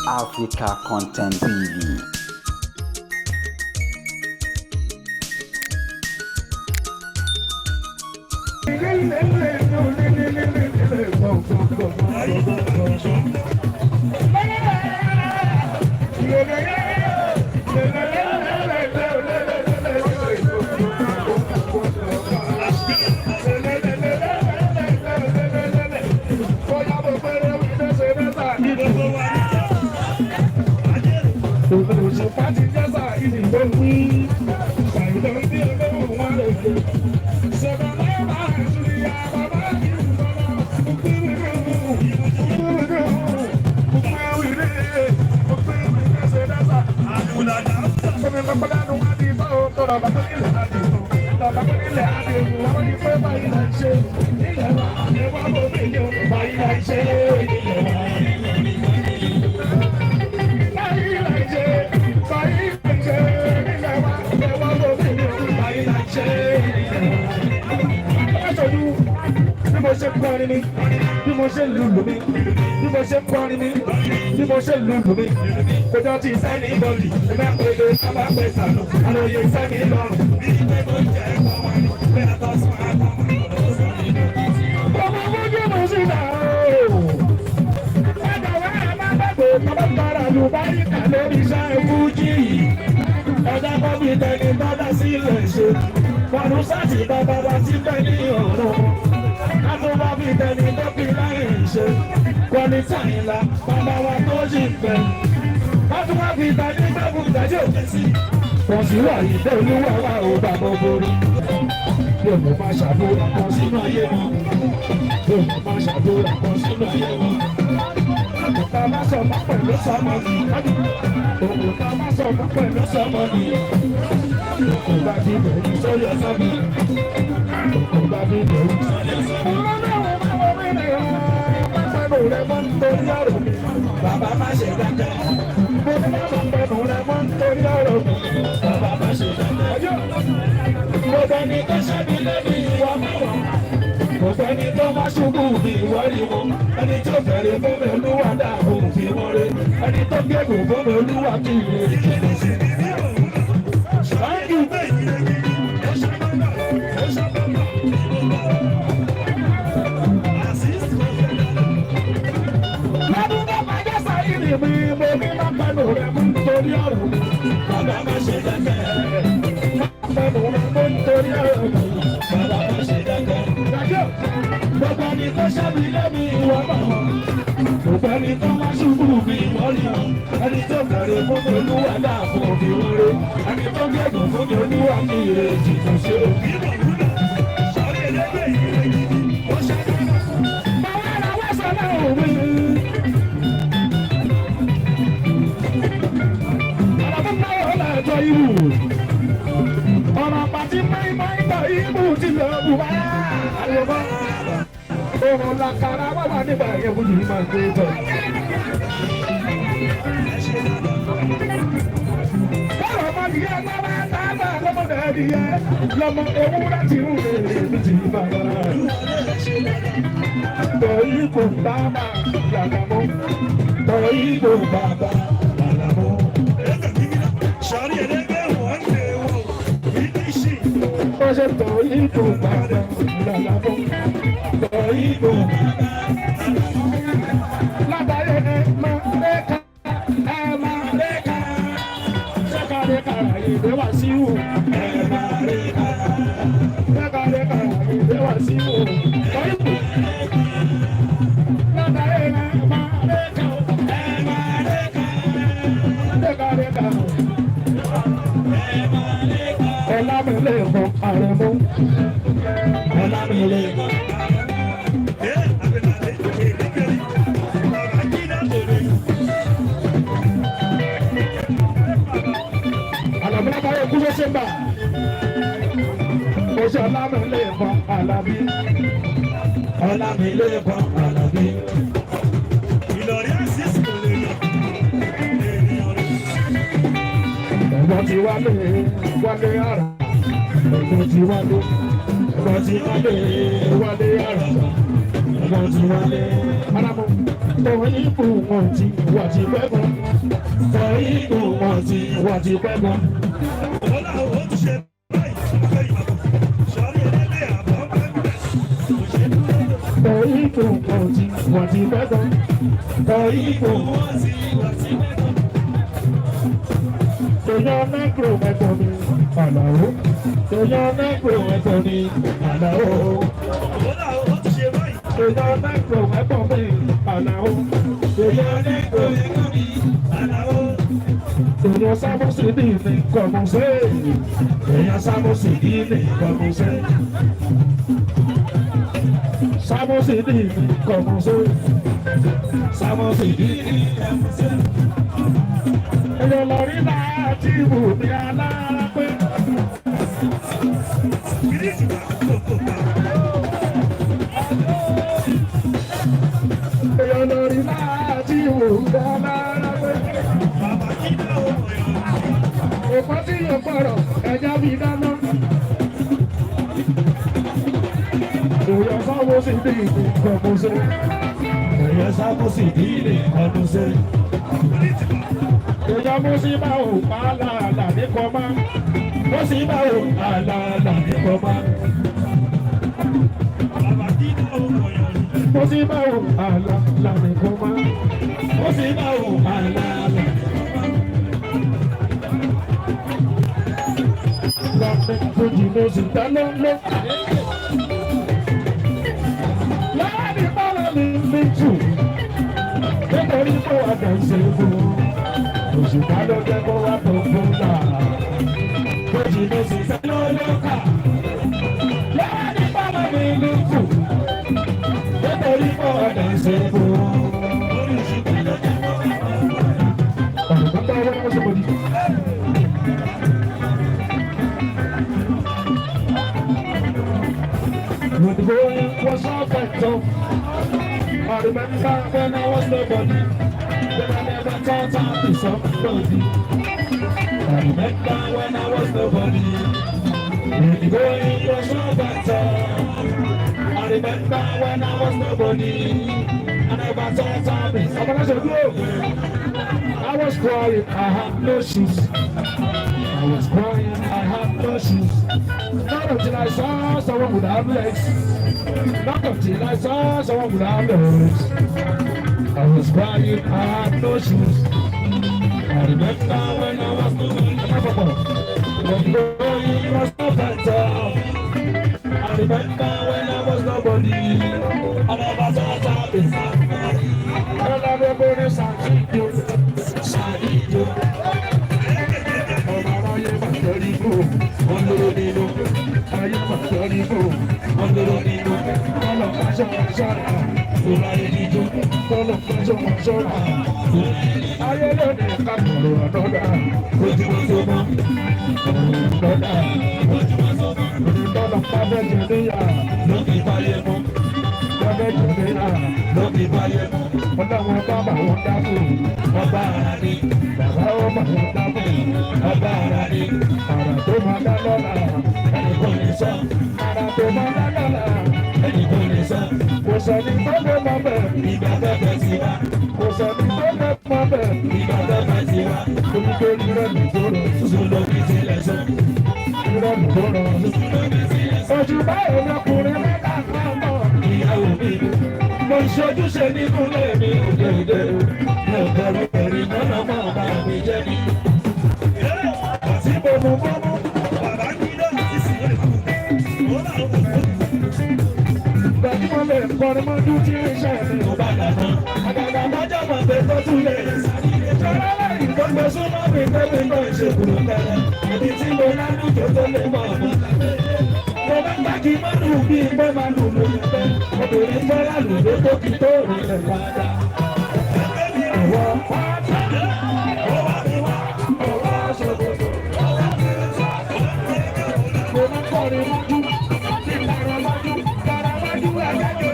Africa Content TV. Bí mo ṣe kọrin mi, bí mo ṣe lùlù mi, bí mo ṣe kọrin mi, bí mo ṣe lùlù mi, kò jọ ti sẹ́ni bọ́ọ̀lì, ẹgbẹ́ pèlè sábà pè sànù, àlòyé sẹ́ni lọ́rùn. Ọmọ ojú mo sì nà ó. Ẹ̀dá wa máa gbàgbé bàbá bàrà lùbáríkà lórí iṣẹ́ fújì. Ẹ̀dá bọ́bí tẹni bọ́dá sílẹ̀ ṣe. Wọ̀nù sáàtì bàbá wa ti bẹ́ ní ọ̀run. Kátó bá bí tẹni tó fi láyé ṣe. Kwalítà ìlà bàbá wa tó ṣì fẹ́. Kátó bá bí tẹni tó kù tẹ̀sí òkè sí. Wọ́n sì wà ìdẹ́ olúwa wa ò bàbá borí. Bí òun bá ṣàdúrà kan sínú ayé wọn. Bí òun bá ṣàdúrà kan sínú ayé wọn. Òkúta má sọ mọ́ pẹ̀lú sọmọ mi. Òkúta má sọ mọ́ pẹ̀lú sọmọ mi. Òkúta ti bẹ̀rù sórí ọ̀sán mi. Òkúta ti bẹ̀rù sórí ọ̀sán mi. Ọlọ́run rẹ̀ mọ́ nítorí ọ̀rọ̀ mi. Bàbá má ṣe dákẹ́. Mo ní má mọ̀ pẹ̀lú rẹ̀ mọ́ nítorí ọ̀rọ̀ mi. Bàbá má ṣe dákẹ́. Mo bẹni tó ṣẹ́bi lẹ́bi ìwà mọ́wọ́. Kò sẹ́ni tó má ṣubú mi ìwọ rí wọn. Ẹni tó fẹ̀rẹ̀ fún mi olúwa dáàbò fi wọ́n rẹ̀. Ẹni tó gbẹ̀gùn fún mi olúwa kì í rè. Thank you. Lọ́dún tó kọjá sáyìnì mi, mo ní má pẹ̀lú rẹ̀ mú nítorí ọ̀rọ̀ mi. Bàbá má ṣe dákẹ́. Má pẹ̀lú rẹ̀ mú nítorí ọ̀rọ̀ mi. Bàbá má ṣe dákẹ́. Gbogbo ẹni tó ṣẹ́bi lẹ́bi ìwọ bá wọn. Gbogbo ẹni tó má ṣubú mi ìwọ rí wọn. Ẹni tó bẹ̀rẹ̀ fún mi olúwa dáàbò fi wọ́n rẹ̀. Ẹni tó gẹ̀gùn fún mi olúwa kì í rè jìtù ṣe o. Bàbá rà wá sọ náà òwe. Ọ̀rọ̀ ìlú. Ọ̀rọ̀ pàtí máìmáì tọ̀ ìbù ti lọ bùbá. Àlùbọ́. Òrùn làkàrà wà wà nígbà yẹn fún yìí máa gbé tọ̀. Bọ́lá ọmọ yìí ẹ bá sábà lọ́mọdé ẹ̀dìyẹ lọ́mọ ewúrẹ́ ti ń lè ní ti máa yára. Tọ̀ ìbò bàbá làlàmọ́. Tọ̀ ìbò bàbá làlàmọ́. Ó ṣe tọ̀ ìbò bàbá làlàmọ́. Tọ̀ ìbò bàbá. Látàrí ẹ máa lẹ́ka ẹ máa lẹ́ka. Ṣẹ́kàlẹ́kà ìdè wá sí wù. Ẹ máa lẹ́ka. Ṣẹ́kàlẹ́kà ìdè wá sí wù. Tọ̀ ìbò. Látàrí ẹ máa lẹ́ka ẹ máa lẹ́ka. Ṣẹ́kàlẹ́kà. Ọlámilẹ́kan Àrẹ̀mú. Ọlámilẹ́kan. Àlàbí lábáyé kú ló ṣe gbà. Ó ṣe Ọlámilẹ́kan Àlàbí. Ọlámilẹ́kan Àlàbí. Ẹ̀gbọ́n ti wálé wálé àrà. Ẹ̀gbọ́n ti wálé. Ẹ̀gbọ́n ti wálé wálé àrà. Ẹ̀gbọ́n ti wálé. Àràmú. Tọ̀yìnbó wọn ti wà ti pẹ́ gan. Tọ̀yìnbó wọn ti wà ti pẹ́ gan. Tọ̀yìnbó wọn ti wà ti pẹ́ gan. Tọ̀yìnbó wọn ti wà ti pẹ́ gan. Tòyọ́ mẹ́kúrò mẹ́kọ̀ mi àlàó. Tòyọ́ mẹ́kúrò mẹ́kọ̀ mi àlàó. Tòyọ́ mẹ́kúrò mẹ́kọ̀ mi àlàó. Tòyọ́ mẹ́kúrò mẹ́kọ̀ mi àlàó. Tòyọ́ sábọ́sì bí mi kọ̀mọ̀sẹ́. Tòyọ́ sábọ́sì bí mi kọ̀mọ̀sẹ́. Sábọ́sì bí mi kọ̀mọ̀sẹ́. Sábọ́sì bí mi kọ̀mọ̀sẹ́. Èèyàn lọ rí láti wù mí alára pé. Èèyàn lọ rí láti wù mí alára pé. Òpó tí yóò pọ̀rọ̀ ẹja bí dáná. Èèyàn sáwọ́ sí bí ìkọ̀kọ̀ṣe. Èèyàn sáwọ́ sí bí ìkọ̀kọ̀ṣe. Èèyàn mú sí bá ò pa làálà ní kọ́má. Mú sí bá ò pa làálà ní kọ́má. Mú sí bá ò pa làálà ní kọ́má. Mú sí bá ò pa làálà ní kọ́má. Lọ́pẹ́ fojì ló sì dá lọ́lọ́. Láàrin bára mi mi jù. Nítorí kó wà dẹ̀ ṣe fún un. Òṣùpá ló jẹ́ kó wá tó fún náà. Fojì ló sì dá lọ́lọ́ kà. Láàrin bára mi mi jù. Nítorí kó wà dẹ̀ ṣe fún un. Òṣùpá ló jẹ́ kó wá tó fún náà. Ọ̀nà tó bá wọ́n ṣe mọ̀ ní. When the going was all fucked up, I remember when I was nobody. Then I never thought I'd be somebody. I remember when I was nobody. When the going was all fucked up, I remember when I was nobody. I never thought I'd be somebody. I was crying, I had no shoes. I was crying, I had no shoes. Not until I saw someone without legs. Not until I saw someone without legs. I was crying, I had no shoes. I remember when I was nobody. When the going was no better. I remember when I was nobody. I never thought I'd be somebody. Ọlọ́run bàbá wọn dákú, ọba ara ni, bàbá ọmọ wọn dákú, ọba ara ni, àrà tó máa dá lọ́la, ẹnì kò lè sọ, àrà tó máa dá lọ́la, ẹnì kò lè sọ, kò sẹ́ni tó lè mọ bẹ́ẹ̀, ìgbà bẹ́ẹ̀ ti wá, kò sẹ́ni tó lè mọ bẹ́ẹ̀, ìgbà bẹ́ẹ̀ ti wá, onítorí rẹ̀ ló tó rọ̀, tuntun ló fi tilẹ̀ sọ, rẹ̀ ló tó rọ̀, tuntun ló fi tilẹ̀ sọ. Ojú báyìí lọkùnrin mẹ́ta kan mọ̀, ìyàwó mi. Mo ń ṣojúṣe nínú ilé mi òde òde, mi ò bẹ̀rù ẹ̀rí mọ́nà mọ́ ọba mi jẹ́ mi. Àti bòmù bòmù, Bàbá kí ló ti sì lè kú. Ó là ó kò tó. Gbàgbé mo lè kọrin mọ́jú tí iṣẹ́ mi ò bá dàgbà. Àgàgà mọ́jọ́ mọ̀ pé tó tún lè sáré. Ìjọba lẹ́yìn tó gbé súnmọ́ mi pé mi náà ṣe kúrò tẹ́lẹ̀. Ibi tí mo lálùjọ tó lè mọ̀ ọ̀mọ́ tàbí. Mo bá gbàgì mọ́nù bí pé máa lù lù pẹ́. Obìnrin fẹ́ lálùdó tó kí tó rí lẹ̀ padà. Ìwọ pátá, ó wá mi wá, ọwọ́ ṣòkòtò. Mo máa kọrin mọ́jú, tí kọrin mọ́jú, kọrin mọ́jú ẹgbẹ́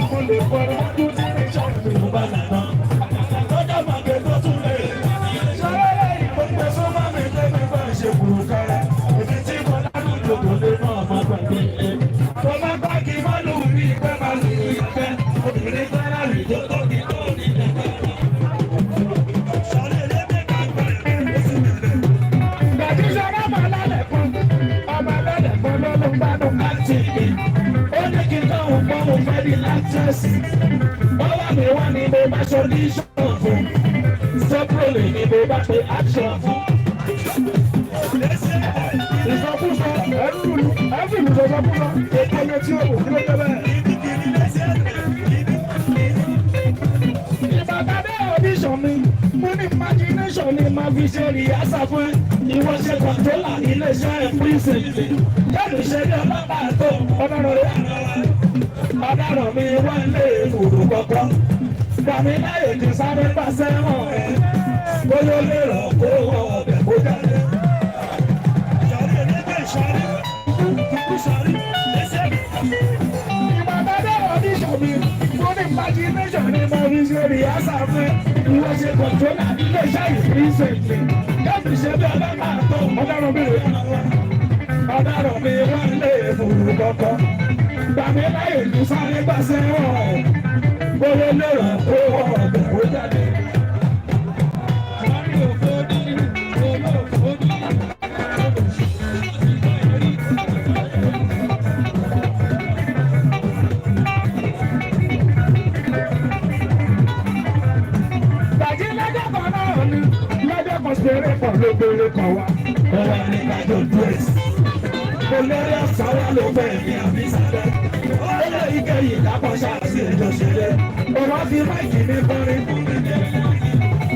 mo lè kọrin mọ́jú tí iṣẹ́ mi ò bá dàgbà. Lọ́jọ́ máa gbé tó tún lè. Ṣọlá lẹ́yìn tó gbé súnmọ́ mi pé mi bá ṣe kúrò kẹrẹ. Ibi tí mo lálùjọ tó lè mọ̀ ọmọ gbàgbé. Mo máa gbàgì mọ́lù bí pé máa lù ú ìfẹ́. Obìnrin fẹ́ lálùjọ tó kí tó ṣe audition fún. Sẹ́pẹ̀lì ni mo bá ṣe action fún. Ìsọkúsọ ẹ̀rù ẹ̀rù ìsọkúsọ ètò ẹ̀yẹ tí ó wò kí ló jẹ́ bẹ́ẹ̀. Ìbàdàn dé audition mi, mo ní imagination ni màá fi ṣe rìhásà fún ẹ. Ìwọ ṣe kọ̀ǹtólà iléeṣẹ́ prison. Jáde ṣe ní ọlọ́pàá tó ọ̀daràn rẹ̀. Ọ̀daràn mi wá lé ìlú kọ̀kọ́. Gbàmí láyè kí sáré bá sẹ́wọ̀n ẹ̀. Bóyá ó lè rọ̀ kó ọbẹ̀ kó jáde. Ìbàdàn dé audition mi, mo ní imagination ni màá fi ṣe rìhásà fún ẹ. Ìwọ ṣe kọ̀ǹtólà iléeṣẹ́ ìpínsẹ̀. Jáde ṣe bí ọlọ́pàá tó ọ̀daràn mi rè. Ọ̀daràn mi wá lé ìlú kọ̀kọ́. Gbàmí láyè kí sáré bá sẹ́wọ̀n ẹ̀. Bóyá ó lè rọ̀ kó ọbẹ̀ kó jáde. Bàjẹ́ lọ́jọ́ kan náà ni lọ́jọ́ kan ṣeré kan ló gbélé kan wá. Ó wà ní kájọ dírẹ́sì. Olórí ọ̀sán wa ló fẹ́ mi àbí sábẹ́. Ó lè ike yìí kápọ̀ ṣáàṣì ìjọ ṣeré. Òwò fi máìkì mi kọrin fún mi.